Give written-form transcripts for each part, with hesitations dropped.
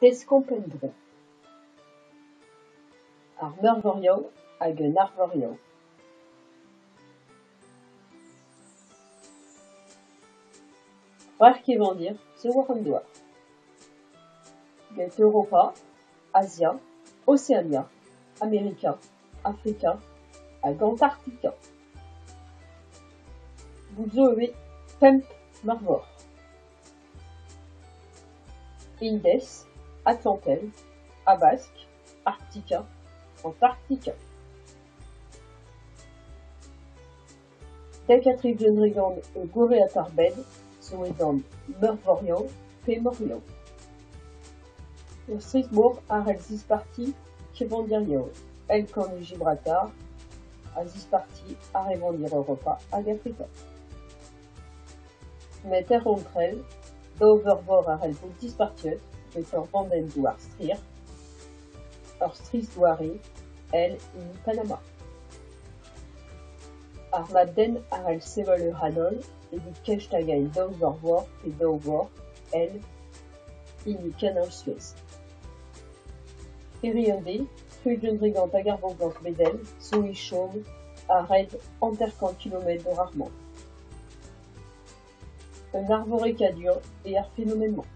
Deskomp en-dro. Ar meurvorioù hag an arvorioù. C'hwec'h kevandir zo war an douar. Get Europa, Azia, Oseania, Amerika, Afrika hag Antarktika. Bout zo ivez pemp meurvor. Indez, Atlantel, Habask, Arktika, Antarktika. 70% eus gorread ar bed zo edan meurvorioù pe morioù. Ur strizh-mor a c'hell zisparti kevandirioù èl Kanol Gibraltar a zisparti ar c'hevandir Europa hag Afrika. Met er c'hontrel, daou veurvor a c'hell bout dispartiet get ur vandenn douar strizh, ur strizh-doare èl hini Panama. Ar mab-den a c'hell sevel ur c'hanol evit kenstagañ daou veurvor pe daou vor èl hini Kanol Suez. Hiriv an deiz, 60% ag ar boblañs bedel zo é chom a-hed 50 kilometr doc'h ar mor. Un arvorekadur eo ar fenomen-mañ.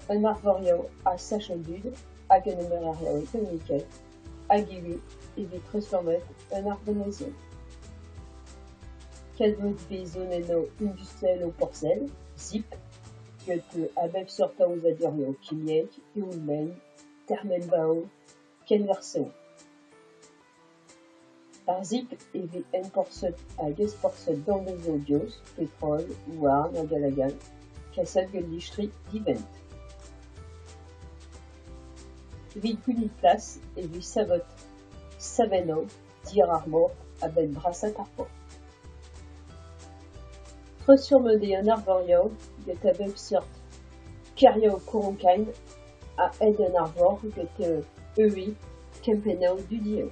An arvorioù a sach an dud hag an obererezhioù ekonomikel hag ivez evit treuzfurmet an arbennizoù. Kavet 'vez zonennoù industriel o Porzhell, Zip, get a bep seurt aozadurioù kimiek, eoul-maen, termenvaoù, kenwerzhoù. Ar Zip e vez enporzhet hag ezporzhet danvezioù diouzh, petrol, houarn hag all hag all, kaset gant listri divent. Evit gounit plas e vez savet savennoù diàr ar mor a-benn brasaat ar porzh. Treuzfurmet eo an arvorioù get a bep seurt kêrioù kouronkain a-hed an arvor get eùe kempennoù dudioù.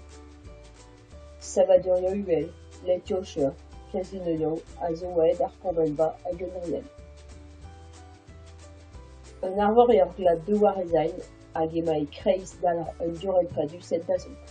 Savadurioù uhel, letioù cheuc'h, kazinoioù a zo aet ar pourmenva hag an orienn. An arvor eo ur glad douar ez aint hag emañ e-kreiz dalc'h un diorren padus en dazont.